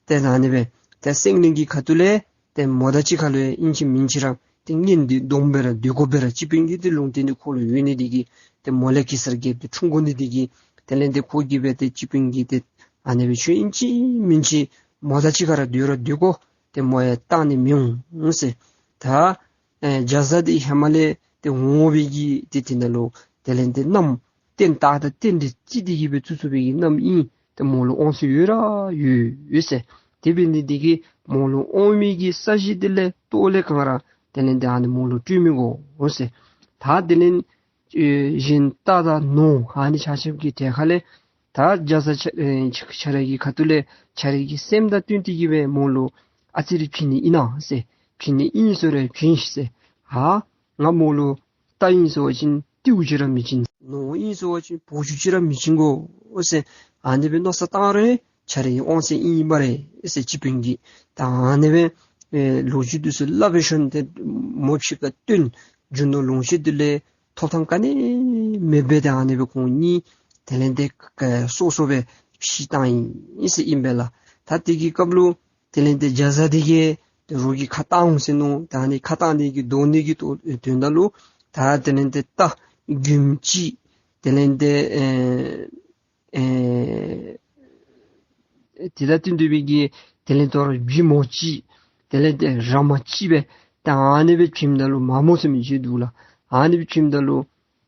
ཏེ་ད་ཨ་ནི་སྦེ་ཏེ་སེང་བློན་གྱི་ཁ་ཐུག་ལས་ཏེ་མོ་དང་གཅིག་ཁར་ལུ་ཨིན་ཅི་མིན་ཅི་ར་ཏེ་གཉེན་འདི་སྡོམ་སྦེ་ར་སྡོད་དགོ་པས་ར། སྤྱི་དཔོན་གྱི་ཏེ་ལུང་བསྟན་འདི་ཁོ་ལུ་ཡོད་ནི་འདི་གིས་ཏེ་མོ་ལས་གེ་སར་རྒྱལཔོ་འདི་འཁྲུངས་དགོ་ནི་འདི་གིས་དེ་ལས་ཏེ་ཁོ་གིས་སྦེ་ཏེ་སྤྱི་དཔོན་གྱི་ཏེ་ཨ་ནི་སྦེ་ཁྱོད་ཨིན་ཅི་མིན་ཅི་མོ་དང་གཅིག་ཁར་ར་སྡོད་ར་སྡོད་དགོ། ཏེ་མོ་ཡང་བཏང་ནི་མི་འོང་ཟེར། ད་ཨེ་རྒྱ་བཟའ་འདི་ཧེ་མ་ལས་ཏེ་འོང་བའི་གི་ཏེ་དེ་ནང་ལུ་དེ་ལས་ཏེ་མནའམ་རྟེན་ད་ད་རྟེན་འབྲེལ་རྩིས་འདི་གིས་སྦེ་བཙུགས་བཙུགས་པའི་གི་མནའམ་ཨིན། ཏེ་མོ་ལུ་དབང་ཚད་ཡོད་ར་ཡོད་ཡོད་ཟེར། དེ་འབད་ནི་འདི་གིས་མོ་ལུ་དབང་མི་གི་ས་གཞི་འདི་ལས་ལྟོ་ལས་གང་ར་དེ་ལས་ཏེ་ཨ་ནི་མོ་ལུ་སྤྲོད་མི་དགོ་ཟེར། ད་དེ་ལས་ཨེ་གཞན་རྟ་དང་ནོར་ཨ་ནི་ཆ་ཁྱབ་ཀྱི་གྲལ་ཁ་ལས་ད་རྒྱ་བཟའ་ཁྱོད་ཨེ་ཁྱོད་ཁྱོད་ར་གི་ཁ་ཐུག་ལས་ཁྱོད་ར་གི་སེམས་དང་བསྟུན་ཏེ་གི་སྦེ་མོ་ལུ་ཨ་ཙི་རེ་བྱིན་ནི་ཨིན་ན་ཟེར། བྱིན་ནི་ཨིན་ཟེར་རུང་བྱིན་ཤིག་ཟེར། ཨ་ང་མོ་ལུ་རྟ་ཨིན་ཟེར་བ་ཅིན་ཏེའུ་ཅིག་ར་མི་བྱིན། ནོར་ཨིན་ཟེར་བ་ཅིན་བོའུ་ཅུང་ཅིག་ར་མི་བྱིན་དགོ་ཟེར། ཨ་ནི་སྦེ་མནོ་བསམ་བཏང་རུང་ཁྱོད་རའི་དབང་ཚད་ཨིན་སྨ་རེ་ཟེར་སྤྱི་དཔོན་གྱིས། ད་ཨ་ནི་སྦེ་ཨེ་ལོ་རྒྱུས་འདི་ཚུ་སླབ་པའི་ཤུལ་ཏེ་མོ་ཕྱི་ཁར་བཏོན། རྒྱུ་ནོར་ལོངས་སྤྱོད་འདི་ལས་ཐོབ་ཐང་ག་ནི་མེད་པར་ཏེ་ཨ་ནི་སྦེ་ཁོང་གཉིས་དེ་ལས་ཏེ་སོ་སོ་སྦེ་ཕྱི་བཏང་ཡི་ཟེར་ཨིན་པས་ལགས། ད་དེ་གི་སྐབས་ལུ་དེ་ལས་ཏེ་རྒྱ་བཟའ་འདི་གིས་ཏེ་རོགས་ཀྱིས་ཁ་བཏང་འོང་ཟེར་མནོ། ད་ཨ་ནི་ཁ་བཏང་ནི་གི་དོན་ནི་གི་དོན་དག་ལུ་ད་དེ་ལས་ཏེ་རྟ་རྒྱུན་ཅིག་དེ་ལས་ཏེ་ཨེ་ཨེ་དེ་དང་བསྟུན་ཏེ་སྦེ་གི་དེ་ལས་ཏེ་བྱི་མོ་ཅིག་དེ་ལས་ཏེ་ར་མ་ཅིག་སྦེ་ད་ཨ་ནི་སྦེ་བྱིནམ་ད་ལུ་མ་མོ་ཟེར་མི་ཅིག་འདུག་ལགས། ཨ་ནི་སྦེ་བྱིནམ་ད་ལུ་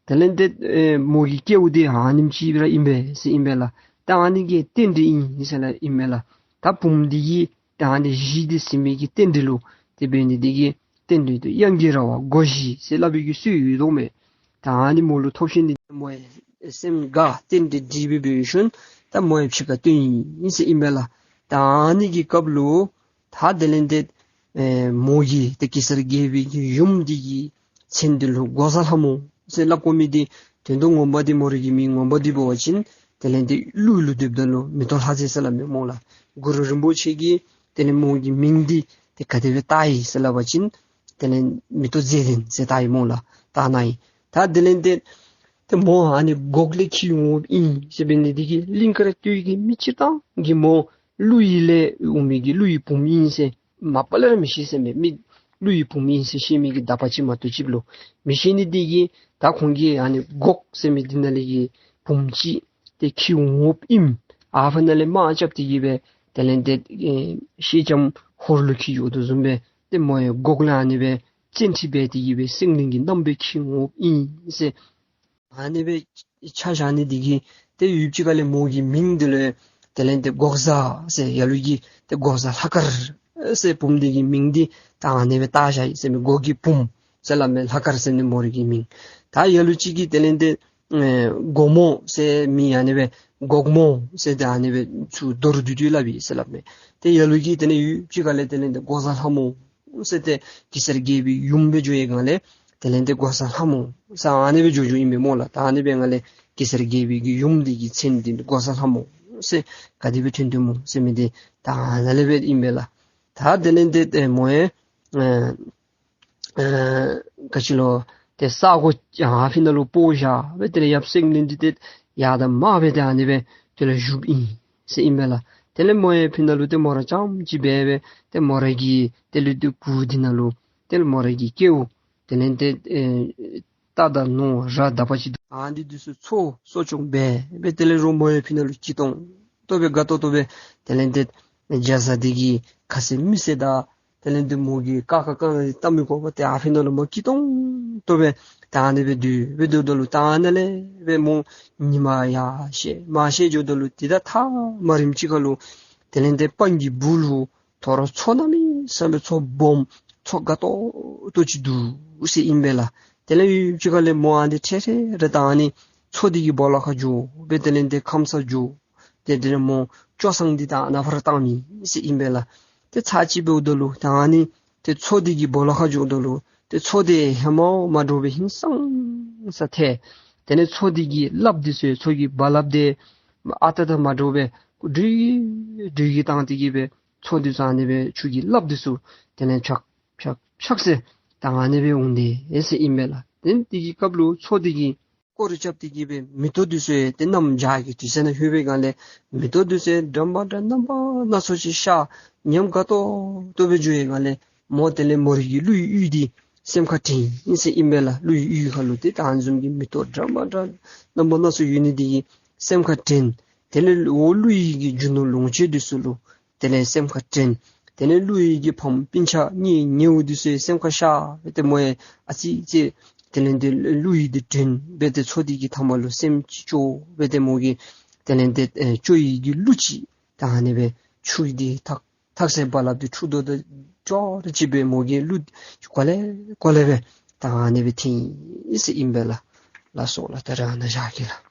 དེ་ལས་ཏེ་ཨེ་མོ་གི་སྐལཝ་འདི་ཨ་ནེམ་ཅིག་ར་ཨིན་པས་ཟེར་ཨིན་པས་ལགས། ད་ཨ་ནི་གི་རྟེན་འབྲེལ་ཨིན་ཟེར་སླབ་ཨིན་པས་ལགས། ད་བུམོ་འདི་གིས་ད་ཨ་ནི་གཞི་འདི་ཟིན་མི་གི་རྟེན་འབྲེལ་ལུ་དེ་འབད་ནི་འདི་གིས་རྟེན་འབྲེལ་དུ་གཡང་གི་ར་བ་སྒོ་བཞི་ཟེར་སླབ་པའི་གི་སྲོལ་ཡོད་དོ་མས། ད་ཨ་ནི་མོ་ལུ་ཐོབ་ཤེས་ནི་མོ་ཡང་ སེམས་དགའ་རྟེན་འབྲེལ་འགྲིག་སྦེ་འབད་ཞིནམ་ད་མོ་ཡང་ཕྱི་ཁར་བཏོན་ཡི་ཟེར་ཨིན་པས་ལགས། ད་ཨ་ནི་གི་སྐབས་ལུ་ད་དེ་ལས་ཏེ་ཨེ་མོ་གིས་ཏེ་གེ་སར་རྒྱལ་པོའི་གི་ཡུམ་འདི་གི་མཚན་འདི་ལུ་འགོག་བཟའ་ལྷ་མོ་ཟེར་སླབ་དགོ་མི་འདི་དོན་དུ་ངོ་མ་འདི་མོ་རའི་གི་མིང་ངོ་མ་འདི་འབད་བ་ཅིན་དེ་ལས་ཏེ་ཀླུ་ལུ་སྡོདཔ་ད་ལུ་མེ་ཏོག་ལྷ་མཛེས་ཟེར་སླབ་མས་སྨོ་ལགས། གུ་རུ་རིན་པོ་ཆེ་གིས་དེ་ལས་མོ་གི་མིང་འདི་ཏེ་ག་དེ་སྦེ་བཏགས་ཡི་ཟེར་སླབ་པ་ཅིན་དེ་ལས་མེ་ཏོག་མཛེས་ལྡན་ཟེར་བཏགས་ཡི་སྨོ་ལགས། བཏགས་གནང་ཡི། ད་དེ་ལས་ཏེ་ཏེ་མོ་ཨ་ནི་འགོག་ལས་འཁྱིད་འོངམ་ཨིན་ཟེར་འབད་ནི་འདི་གིས་གླིང་དཀར་སྟོད་ཀྱི་མི་སྤྱིར་བཏང་གིས་མོ་ཀླུ་ཡུལ་ལས་འོང་མི་གི་ཀླུ་ཡི་བུམོ་ཨིན་ཟེར་མ་པ་ལས་ར་མི་ཤེས་ཟེར་མས། མི་ཀླུ་ཡི་བུམོ་ཨིན་ཟེར་ཤེས་མི་གི་དག་པ་ཅིག་མ་གཏོགས་ཅིག་ལུ་མི་ཤེས་ནི་འདི་གིས་ད་ཁོང་གིས་ཨ་ནི་འགོག་ཟེར་མི་འདི་ནང་ལས་ཀྱི་བུམོ་ཅིག་ཏེ་འཁྱིད་འོངམ་ཨིན། ཨ་ཕི་ནང་ལས་དམག་རྐྱབ་སྟེ་གིས་སྦེ་དེ་ལས་ཏེ་ཨེ་ཤེལ་ལྕམ་ཧོར་ལུ་འཁྱིད་འགྱོ་དོ་བཟུམ་སྦེ་ཏེ་མོ་ཡང་འགོག་ལས་ཨ་ནི་སྦེ་བཙན་ཁྲིད་འབད་དེ་གིས་སྦེ་སེང་བློན་གྱི་མནའམ་སྦེ་འཁྱིད་འོངམ་ཨིན་ཟེར། ཨ་ནི་སྦེ་ཆ་བཞག་ནི་འདི་གིས་ཏེ་ཡུདཔ་ཅིག་ཁ་ལས་མོ་གི་མིང་འདི་ལུ་དེ་ལས་ཏེ་འགོག་བཟའ་ཟེར་ཡ་ལུ་གིས་ཏེ་འགོག་བཟའ་ལྷ་དཀར་ཟེར་བུམོ་འདི་གི་མིང་འདི་ད་ཨ་ནི་སྦེ་བཏགས་བཞག་ཡི་ཟེར་མས། འགོག་གི་བུམོ་ཟེར་སླབ་མས། ལྷ་དཀར་ཟེར་ནི་མོ་རའི་གི་མིང་། ད་ཡ་ལུ་ཅིག་གིས་དེ་ལས་ཏེ་ཨེ་འགོག་མོ་ཟེར་མི་ཨ་ནི་སྦེ་འགོག་མོ་ཟེར་ཏེ་ཨ་ནི་སྦེ་ཚུར་མདོར་བསྡུས་ཏེ་སླབ་ཡི་ཟེར་སླབ་མས། ཏེ་ཡ་ལུ་གིས་དེ་ལས་ཡུདཔ་ཅིག་ཁ་ལས་དེ་ལས་ཏེ་འགོག་བཟའ་ལྷ་མོ་ཟེར་ཏེ་གེ་སར་རྒྱལ་པོའི་ཡུམ་སྦེ་འགྱོ་བའི་སྒང་ལས་དེ་ལས་ཏེ་འགོག་བཟའ་ལྷ་མོ་ཟེར་ཨ་ནི་སྦེ་འགྱོ་འགྱོཝ་ཨིན་པས་སྨོ་ལགས། ད་ཨ་ནི་སྦེ་སྒང་ལས་གེ་སར་རྒྱལ་པོའི་གི་ཡུམ་འདི་གི་མཚན་འདི་འགོག་བཟའ་ལྷ་མོ་ཟེར་ག་དེ་སྦེ་ཐོན་ཐོནམ་སྨོ་ཟེར་མི་འདི་ད་ཨ་ནཱ་ལས་སྦེ་ཨིན་པས་ལགས། ད་དེ་ལས་ཏེ་ཨེ་མོ་ཡང་ཨེ་ཨེ་ག་ཅི་ལོ་ཏེ་ས་གོ་ཡར་ཕི་ནང་ལུ་སྤོ་བཞག་སྦེ་དེ་ལས་ཡབ་སེང་བློན་འདི་ཏེ་ཡར་དང་མར་སྦེ་ཏེ་ཨ་ནི་སྦེ་དེ་ལས་བཞུགསཔ་ཨིན་ཟེར་ཨིན་པས་ལགས། དེ་ལས་མོ་ཡང་ཕི་ནང་ལུ་ཏེ་མོ་ར་རྐྱངམ་གཅིག་སྦེ་སྦེ་ཏེ་མོ་ར་གི་དེ་ལས་ཏེ་གུར་འདི་ནང་ལུ་དེ་ལས་མོ་ར་གི་སྐལཝ་དེ་ལས་ཏེ་ཨེ་རྟ་དང་ནོར་ར་དག་པ་ཅིག་འདུག། ཨ་ནི་འདི་ཚུ་ཚོ་གསོ་སྐྱོང་འབད་སྦེ་དེ་ལས་རོགས་མོ་ཡང་ཕི་ནང་ལུ་སྐྱིད་ཏོང་ཏོ་སྦེ་དགའ་ཏོག་ཏོ་སྦེ་དེ་ལས་ཏེ་རྒྱ་བཟའ་འདི་གིས་ཁ་ཟས་མི་ཟས་དང་དེ་ལས་ཏེ་མོ་གིས་ཀ་ཁ་ག་ང་ལྟ་མི་དགོ་པར་ཏེ་ཨ་ཕི་ནང་ལུ་མོ་སྐྱིད་ཏོང་ཏོ་སྦེ་ད་ཨ་ནི་སྦེ་སྡོད་སྦེ་སྡོདཔ་ད་ལུ་ད་ཨ་ནཱ་ལས་སྦེ་མོ་ཉི་མ་ཡར་ཤེད་མར་ཤེད་འགྱོཝ་ད་ལུ་དེ་དང་ཐག་མ་རིངམ་ཅིག་ཁ་ལུ་དེ་ལས་ཏེ་སྤང་གི་སྦུག་ལུ་དོ་རུང་མཚོ་གནམ་མེད་ས་མེད་མཚོ་སྦོམ་མཚོ་དགའ་ཏོག་ཏོ་ཅིག་འདུག་ཟེར་ཨིན་པས་ལགས། དེ་ལས་ཡུདཔ་ཅིག་ཁ་ལས་མོ་ཨ་ནི་འཕྲལ་འཕྲལ་ར་ད་ཨ་ནི་མཚོ་འདི་གི་སྦོ་ལོགས་ཁར་འགྱོ་སྦེ་དེ་ལས་ཏེ་ཁམས་སངས་འགྱོ། ཏེ་དེ་ལས་མོ་སྐྱོ་སངས་འདི་ད་ཨ་ནཱ་ཕར་བཏང་མི་ཟེར་ཨིན་པས་ལགས། ཏེ་ཚར་གཅིག་འབདཝ་ད་ལུ་ད་ཨ་ནི་ཏེ་མཚོ་འདི་གི་སྦོ་ལོགས་ཁར་འགྱོཝ་ད་ལུ་ཏེ་མཚོ་འདི་ཧེ་མ་བ་མ་འདྲཝ་སྦེ་ཧིང་སངས་ས་ཐལ། དེ་ལས་མཚོ་འདི་གི་རླབས་འདི་ཚུ་མཚོ་གི་རྦ་རླབས་འདི་ཨ་རྟག་དང་མ་འདྲཝ་སྦེ་སྒྲོལ་སྒྲོལ་གྱིས་བཏང་སྟེ་གིས་སྦེ་མཚོ་འདི་ཚུ་ཨ་ནི་སྦེ་ཆུ་གི་རླབས་འདི་ཚུ་དེ་ལས་ཕྱག་ཕྱག་ཕྱག་ཟེར་ད་ཨ་ནི་སྦེ་འོང་དེས་ཟེར་ཨིན་པས་ལགས། དེ་ལས་དེ་གི་སྐབས་ལུ་མཚོ་འདི་གིས་སྐོར་ར་རྐྱབ་སྟེ་གིས་སྦེ་མེ་ཏོག་འདི་ཚུ་ཡང་ཏེ་གནམ་བྱཱར་གྱི་དུས་ཚོད་ནང་ལྷོད་པའི་སྒང་ལས་མེ་ཏོག་འདི་ཚུ་ཡང་འདྲ་མ་འདྲ་རྣམ་པ་སྣ་ཚོགས་ཅིག་ཤར་ཉམས་དགའ་ཏོག་ཏོ་སྦེ་འགྱོ་བའི་སྒང་ལས་མོ་དེ་ལས་མོ་རའི་གི་ཀླུའི་ཡུལ་འདི་སེམས་ཁར་དྲན་ཡི་ཟེར་ཨིན་པས་ལགས། ཀླུའི་ཡུལ་ཁ་ལུ་ཏེ་ད་ཨ་ནི་བཟུམ་གྱི་མེ་ཏོག་འདྲ་མ་འདྲ་རྣམ་པ་སྣ་ཚོགས་ཡོད་ནི་འདི་གིས་སེམས་ཁར་དྲན། དེ་ལས་འོ་ཀླུ་ཡི་གི་རྒྱུ་ནོར་ལོངས་སྤྱོད་འདི་ཚུ་ལུ་དེ་ལས་སེམས་ཁར་དྲན། དེ་ལས་ཀླུ་ཡི་གི་ཕམ་སྤུན་ཆ་གཉེན་ཉེཝ་འདི་ཚུ་སེམས་ཁར་ཤར་སྦེ་ཏེ་མོ་ཡང་ཨ་ཙི་ཅིག་དེ་ལས་ཏེ་ཀླུ་ཡི་འདི་དྲན་སྦེ་ཏེ་མཚོ་འདི་གི་མཐའ་མ་ལུ་སེམས་ཅིག་སྐྱོ་སྦེ་ཏེ་མོ་གིས་དེ་ལས་ཏེ་ཨེ་སྐྱོ་ཡི་གི་གླུ་ཅིག་ད་ཨ་ནི་སྦེ་ཆུ་འདི་ཐག་ཐག་ཟེར་རྦ་རླབས་འདི་འཁྲུགས་དོ་དོ་ཅོག་ར་ཅིག་སྦེ་མོ་གིས་གླུ་གོ་ལེ་གོ་ལེ་སྦེ་ད་ཨ་ནི་སྦེ་འཐེན་ཡི་ཟེར་ཨིན་པས་ལགས། ལགས་སོ་ལགས། ད་རེས་ཨ་ནཱ་བཞག་གེ་ལགས།